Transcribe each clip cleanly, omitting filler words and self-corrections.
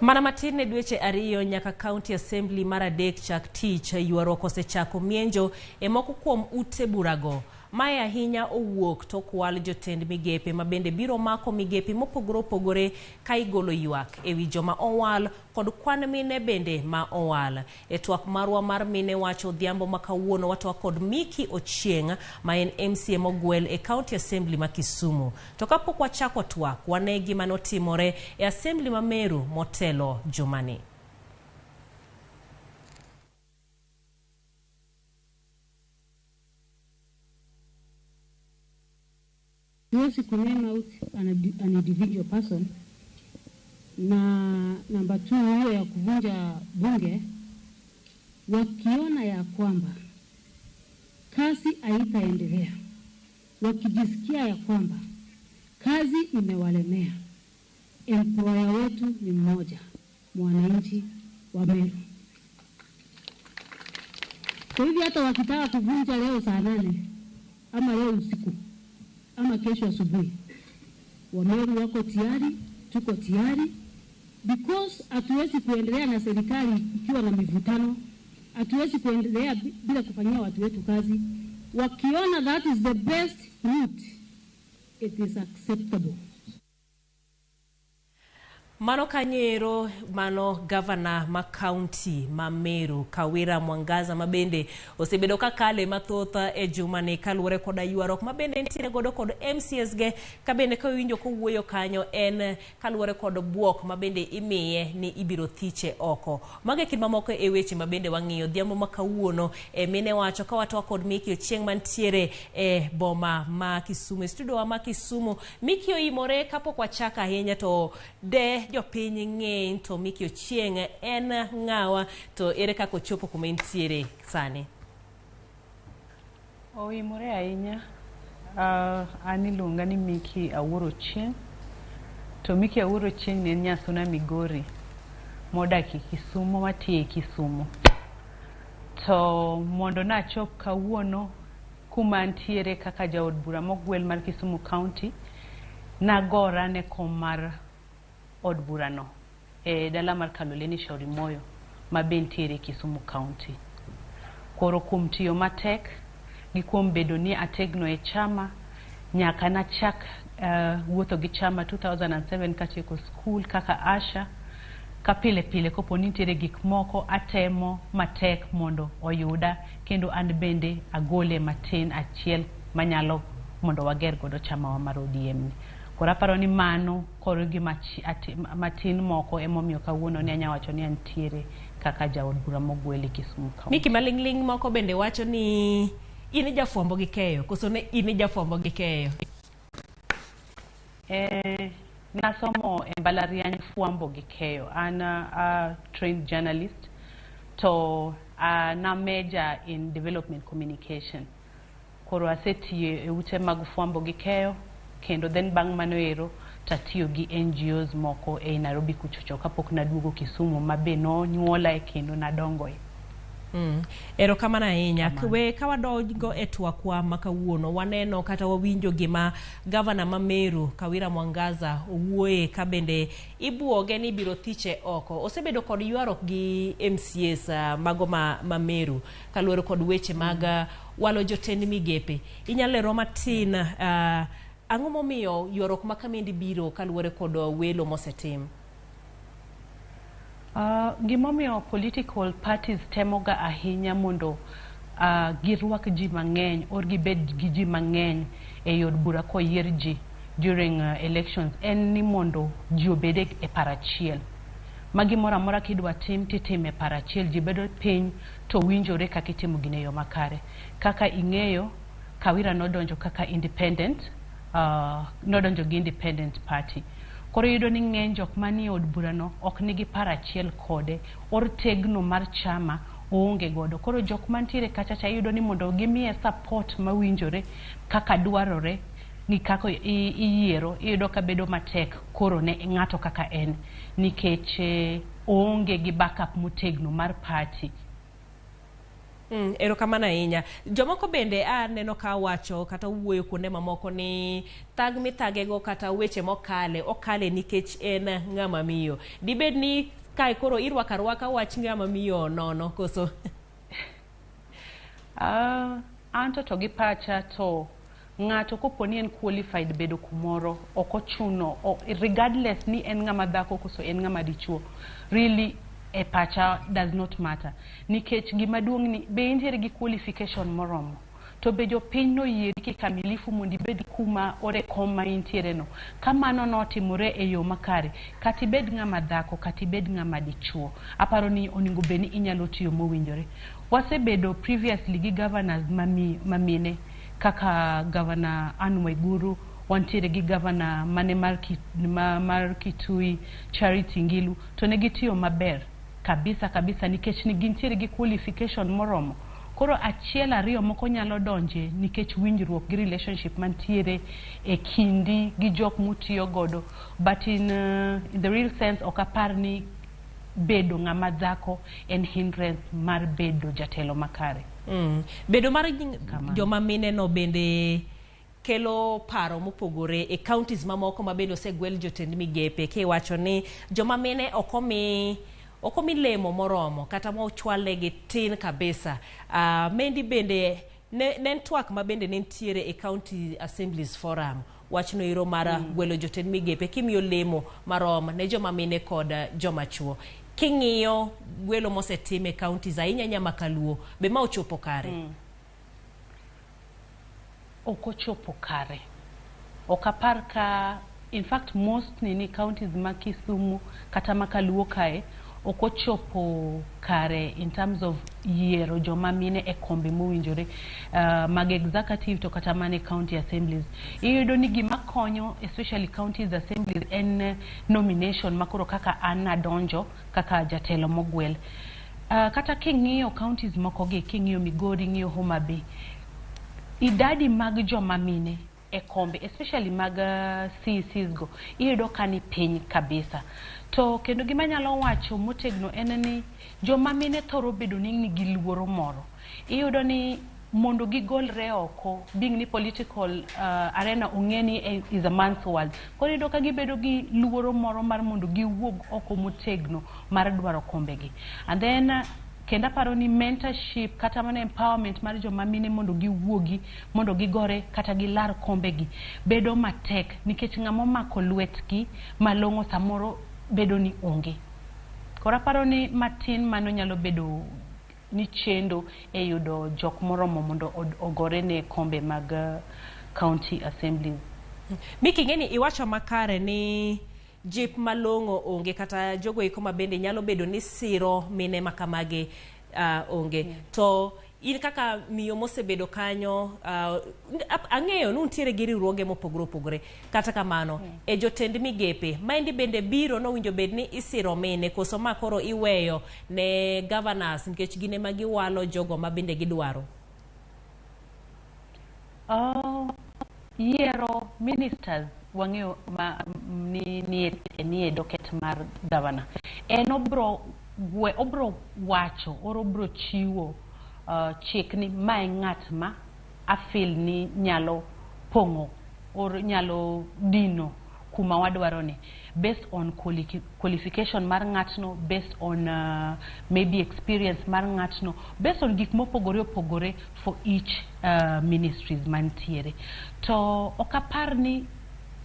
Mana matin ne dweche 2 nyaka County Assembly mar 3 chak tich, ywaruok osechako mienjo e moko kuom ute burago. Mae ahinya owuok tok wal jotend migepe ma bende biro mako migepe mopogore opogore ka igolo ywak ewi joma owal kod kwan mine bende ma owal. E twak marwa mar mine wacho odhiambo ma kawuono watwak kod Miki Ochieng ma en MCA mogwel e County Assembly ma Kisumu. To kapok wachako twak, wane gima notimore e Assembly ma Meru motelo jumani. Huwezi kuname out an individual person. Na namba 2, hiyo ya kuvunja bunge, wakiona ya kwamba kazi haitaendelea, wakijisikia ya kwamba kazi imewalemea, employer wetu ni mmoja, mwananchi wa Meru. Kwa hivyo hata wakitaka kuvunja leo saa 8 ama leo usiku ama kesho asubuhi, Wameru wako tayari, tuko tayari, because hatuwezi kuendelea na serikali ikiwa na mivutano, hatuwezi kuendelea bila kufanyia watu wetu kazi. Wakiona that is the best route, it is acceptable. Mano kanyero, mano governor ma county ma Meru Kawira Mwangaza mabende osebedo kakale mathoth e jumani kaluwore koda ywaruok mabende nitiere godo kod MCS ge kabende ka winjo kowuoyo kanyo en kaluwore kod buok mabende imiye ni ibiro thiche oko. Mago e kind mamoko e weche mabende wang'iyo odhiambo ma kawuono e mine wacho ka watwak kod Miki Ochieng mantiere e boma ma Kisumu, e studio wa ma Kisumu. Miki oimore kapok wachako ahinya to de jopiny ng'eny to Miki Ochieng en ng'awa to ere kaka ochopo kuma entiere sani? Oimore ahinya. An iluonga ni Miki Awuor Ochieng. To Miki Awuor Ochieng ni en nyasuna Migori modak e Kisumu, matiyo e Kisumu. To mondo nachop kawuono kuma antiere kaka jaod bura mogwel mar Kisumu County, nagora ne kom mar od burano e dala mar Kaloleni Shauri Moyo ma be nitiere Kisumu County. Koro kuom tiyo matek gi kuom bedo ni ategno e chama, nyaka nachak wuotho gi chama 2007 katieko skul kaka Asha, ka pile pile kopo ni nitiere gik moko atemo matek mondo oyuda kendo an bende agole matin achiel manyalo mondo wager godo chamawa mar ODM ni. Koro aparo ni mano koro gima matin moko emomiyo kawuono ni anya wacho ni antiere kaka jaod bura mogwel e Kisumu County. Miki maling'ling moko bende wacho ni in jafwambo gi keyo, koso ne in jafwambo gi keyo? Nasomo e mbalariany fwambo gi keyo. An a trained journalist to na major in development communication. Koro asetiyo e ute mag fwambo gi keyo, kendo then bang' mano ero tatiyo gi NGOs moko e Nairobi kuchocho kapok naduogo Kisumu ma be nonyuola e kendo nadongoe. Erokamano ahinya. We ka wadongo e twakwa ma kawuono, waneno kata wawinjo gima gavana ma Meru Kawira Mwangaza owuoye ka bende ibuoge ni ibiro thiche oko. Osebedo kod ywaruok gi MCAs mago ma Meru kaluwore kod weche mag walo jotend migepe. Inyalo lero matin ang'o momiyo ywaruok ma kamendi biro kaluwore kod welo mosetim? Gimomiyo political parties temoga ahinya mondo girwak ji mang'eny or gibed gi ji mang'eny e od bura koyier ji during elections en ni mondo ji obed e par achiel. Ma gimoro amora kidwa tim titime e par achiel, ji bedo piny to winjore kaka itimo gino e yo makare. Kaka ing'eyo, Kawira nodonjo kaka independent, nodonjo gi independent party. Koro iyudo ni ng'eny jok manie od burano ok nigi par achiel kode, or tegno mar chama oonge godo. Koro jok mantiere kacha cha iyudo ni mondo gimiye support mawinjore kaka dwarore ni kaka iyiero, iyudo ka bedo matek koro ne ng'ato kaka en, nikech oonge gi backup motegno mar party. Erokamano ahinya. Jomoko bende aneno ka wacho kata wuoyo kuonde mamoko ni thag mithagego kata weche mokale okale nikech en ng'ama miyo. Dibed ni kae koro irwako arwaka wach ng'ama miyo nono koso? Anto to gi pacha to ng'ato kopo ni en qualified bedo kumoro ok ochuno regardless ni en ng'ama dhako koso en ng'ama dichuo, really e pacha does not matter, nikech gima duong' ni be intiere gi qualification moromo to be jopiny noyieri kikamilifu mondo ibed kuma ore kom ma intiere no. Ka mano notimore e yo makare, kata ibed ng'ama dhako kata ibed ng'ama dichuo, aparo ni onego bed ni inyalo tiyo mowinjore. Wasebedo previously gi governors mamine kaka Governor Anne Waiguru, wantiere gi governor mane mar Kitui, Charity Ngilu, to ne gitiyo maber kabisa kabisa nikech ne gintiere gi qualification moromo. Koro achiel ariyo moko nyalo donje nikech winjruok gi relationship mantiere e kindi gi jok mutiyo godo, but in the real sense ok apar ni bedo ng'ama dhako en hindrance mar bedo jatelo makare. Bedo mar joma mine no bende kelo paro mopogore e counties mamoko ma bende osegwel jotend migepe kiwacho ni joma mine ok omi lemo moromo kata mochwalnegi tin kabisa. Mendi bende ne en twak ma bende ne nitiere e County Assemblies Forum, wachno ero mar gwelo jotend migepe kimiyo lemo marom ne joma mine kod joma chuo. King'iyo gwelo mosetim e counties ahinya ahinya makaluo, be ma ochopo kare? Ok ochopo kare, ok apar ka. In fact, most nini counties ma Kisumu kata ma Kaluo kae ok ochopo kare in terms of yiero joma mine e kombe mowinjore mag executive to kata mana e county assemblies. Iyudo ni gima konyo, especially counties assemblies, en nomination makoro kaka an nadonjo kaka jatelo mogwel. Kata king'iyo counties moko gi, king'iyo Migori, ing'iyo Homa Bay, idadi mag joma mine e kombe, especially mag CECs go, iyudo ka ni piny kabisa. To kendo gima anyalo wacho motegno en ni joma mine thoro bedo ni nigi luoro moro. Iyudo ni mondo gigolre oko, being ni political arena ong'e ni is a man's world, koro iyudo ka gibedo gi luoro moro mar mondo giwuog oko motegno mar dwaro kombegi. And then kendo aparo ni mentorship kata mana empowerment mar joma mine mondo giwuogi mondo gigore kata gilar kombegi bedo matek nikech ng'ama omako lwetgi malong'o samoro bedo ni onge. Koro aparo ni matin mano nyalo bedo ni chendo e yudo jok moromo mondo ogore ne kombe mag county assemblies. Miki, ing'e ni iwacho makare ni jip malong'o onge kata jogo eko ma bende nyalo bedo ni siro mine makamagi onge. To in kaka miyo mosebedo kanyo, ang'eyo ni untiere gi riwruoge mopogore opogore, kata kamano e jotend migepe maendi bende biro nowinjo bed ni isiro mine koso ma koro iweyo ne governors nikech gin ema giwalo jogo ma bende gidwaro? Yiero ministers wang'eyo ma ni e docket mar governor. En obro gwe, obro wacho or obro chiwo chik ni mae ng'at ma afil ni nyalo pong'o or nyalo dino kuma wadwaro ni, based on qualification mar ng'atno, based on maybe experience mar ng'atno, based on gik mopogore opogore for each ministries mantiere. To ok apar ni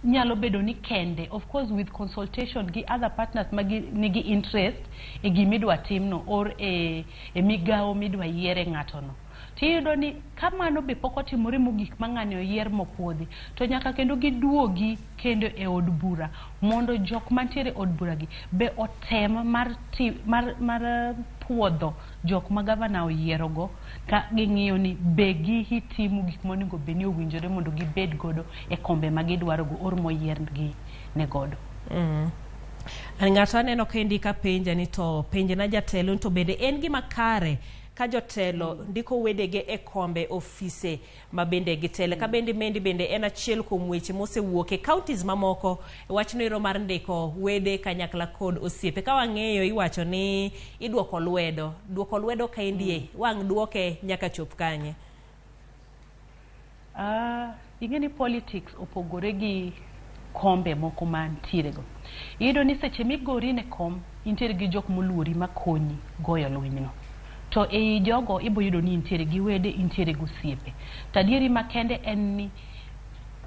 nyalo bedo ni kende, of course with consultation gi other partners ma nigi interest e gimidwa timno or e migawo midwa yiere ng'ato no. Tiyudo ni ka mano be pok otimore mogik ma ng'ani oyier mopuodhi, to nyaka kendo giduogi kendo e od bura mondo jok mantiere e od bura gi be otem mar puodho jok ma gavana oyiero go ka ging'iyo ni be gitimo gik monego bed ni owinjore mondo gibed godo e kombe ma gidwaro go or moyiergi ne godo. Ng'ato aneno kendi ka penja ni to penjna jatelo ni to bende en gima kare. ka jotelo ndiko wedege e kombe ofise ma bende gitele. Ka bende mendi bende en achiel kuom weche mosewuok e counties mamoko wachno ero mar ndiko wede kanyakla kod osiepe. Ka wang'eyo iwacho ni iduoko lwedo, duoko lwedo kaendie wang' duoke nyaka chop kanye? Ing'e ni politics opogore gi kombe moko mantiere go. Iyudo ni seche migori ne kom, intiere gi jok moluori makonyi goyo lwenyno. To ei jogo ibo yudo ni intiere gi wede, intiere gi osiepe. To adieri makende en ni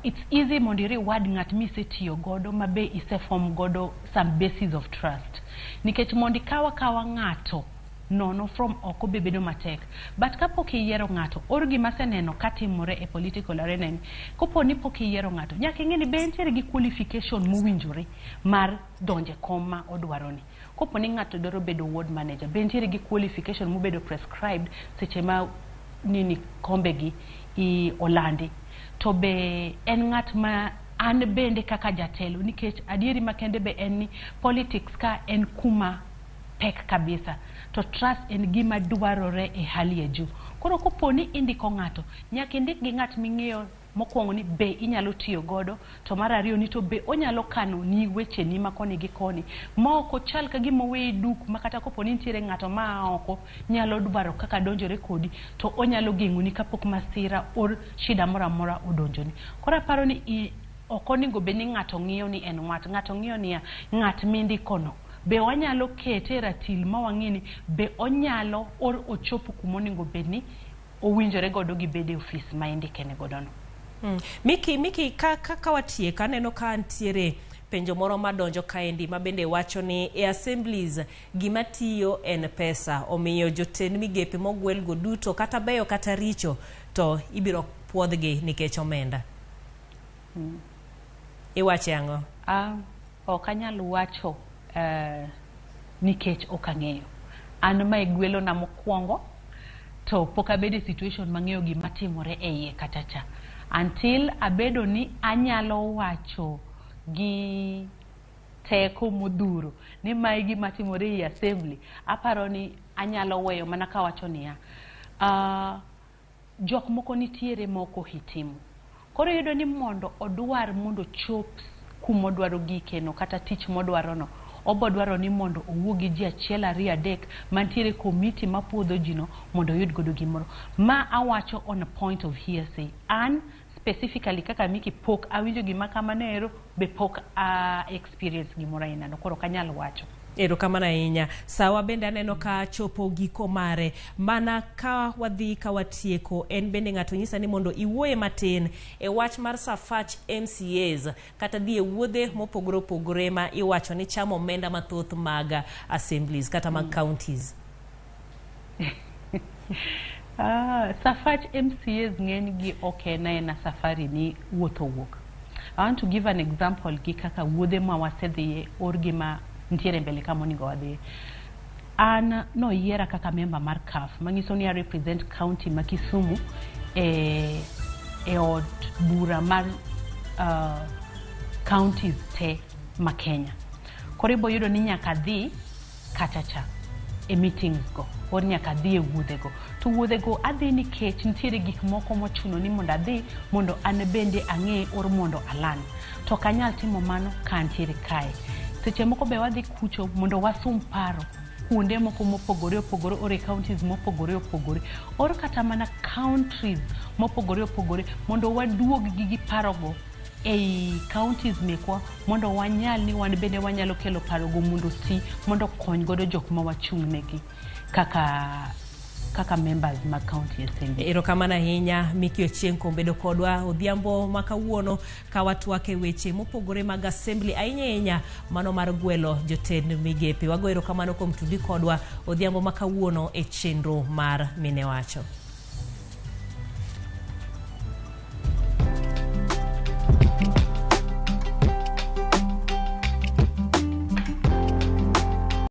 it's easy mondo i reward ng'at misetiyo godo ma be iseform godo some basis of trust. Nikech mondo ikaw akawa ng'ato nono from oko be bedo matek. But kapok iyiero ng'ato, or gima aseneno katimore e political arena ni, kopo ni pok iyiero ng'ato, nyaka ing'e ni be entiere gi qualification mowinjore mar donjo e kom ma odwaro ni. Kopo ni ng'ato dwaro bedo ward manager, be entiere gi qualification mobedo prescribed seche ma nini kombe gi i olandi. To be en ng'at ma an bende kaka jatelo, nikech adieri makende be en ni politics ka en kuma pek kabisa, to trust en gima dwarore e hali ya juu. Koro kopo ni indiko ng'ato, nyaka indik gi ng'at ming'eyo mokwongo ni be inyalo tiyo godo, to mar ariyo ni to be onyalo kano ni wecheni ma koni gi koni ma ok ochal ka gima oweyi duk ma kata kopo ni nitiere ng'ato ma oko nyalo dwaro kaka donjore kodi, to onyalo geng'oni kapok masira or shida moro amora odonjoni. Koro aparo ni ok onego bed ni ng'ato ng'iyo ni en ng'at, ng'ato ng'iyo niya, ng'at mindikono be wanyalo kete e ratil ma wang'e ni be onyalo or ochopo kuma onego bed ni owinjore godo gi bedo e ofis ma indikene godo no. Miki, ka watieko, aneno ka ntiere penjo moro madonjo kaendi ma bende wacho ni e assemblies gima tiyo en pesa, omiyo jotend migepe mogwel go duto kata beyo kata richo to ibiro puodhgi nikech omenda. Iwache ang'o? Ok anyal wacho nikech ok ang'eyo. An mae gwelona mokwongo, to pok abedo e situation mang'eyo gima timore e iye kata cha. Until abedo ni anyalo wacho gi teko modhuro ni mae gima timore ei assembly, aparo ni anyalo weyo mana kawacho niya, jok moko nitiere ma ok ohitimu. Koro iyudo ni mondo odwar mondo ochop kumodwaro gikeno kata tich modwaro no, obo dwaro ni mondo owuo gi ji achiel ariyo adek mantiere komiti mapuodho ji no mondo oyud godo gimoro. Ma awacho on a point of hearsay. An specifically kaka Miki pok awinjo gima kamano ero, be pok a experience gimoro aina no, koro ok anyal wacho. Erokamano ahinya. Sawa bende aneno ka chopo giko mare. Mana ka wadhi ka watieko, en bende ng'ato nyisa ni mondo iwuoye matin e wach mar Safach MCAs kata dhi e wuodhe mopogore opogore ma iwacho ni chamo omenda mathoth mag assemblies kata mag counties. Safach MCAs ng'eny gi ok en aena safari ni wuotho wuok. I want to give an example gi kaka wuodhe ma wasedhiye or gi ma nitiere mbele ka monego wadhiye. An noyiera kaka member mar CAF, manyiso ni a represent county ma Kisumu e od bura mar counties te ma Kenya. Koro ibo yudo ni nyaka adhi kacha cha e meetings go, or nyaka adhi e wuodhe go. To wuodhe go adhi nikech nitiere gik moko mochuno ni mondo adhi mondo an bende ang'e or mondo alan. To ok anyal timo mano ka antiere kae. Seche moko be wadhi kucho mondo wasum paro kuonde moko mopogore opogore or e counties mopogore opogore or kata mana countries mopogore opogore mondo waduog gi parogo ei counties mekwa mondo wanyal ni wan bende wanyalo kelo parogo mondo oti mondo okony godo jok ma wachung' negi kaka members mag county assembly. Erokamano ahinya Miki Ochieng' kuom bedo kodwa odhiambo ma kawuono ka watwak e weche mopogore mag assembly, ahinya ahinya mano mar gwelo jotend migepe. Wago erokamano kuom tudi kodwa odhiambo ma kawuono e chenro mar Mine Wacho.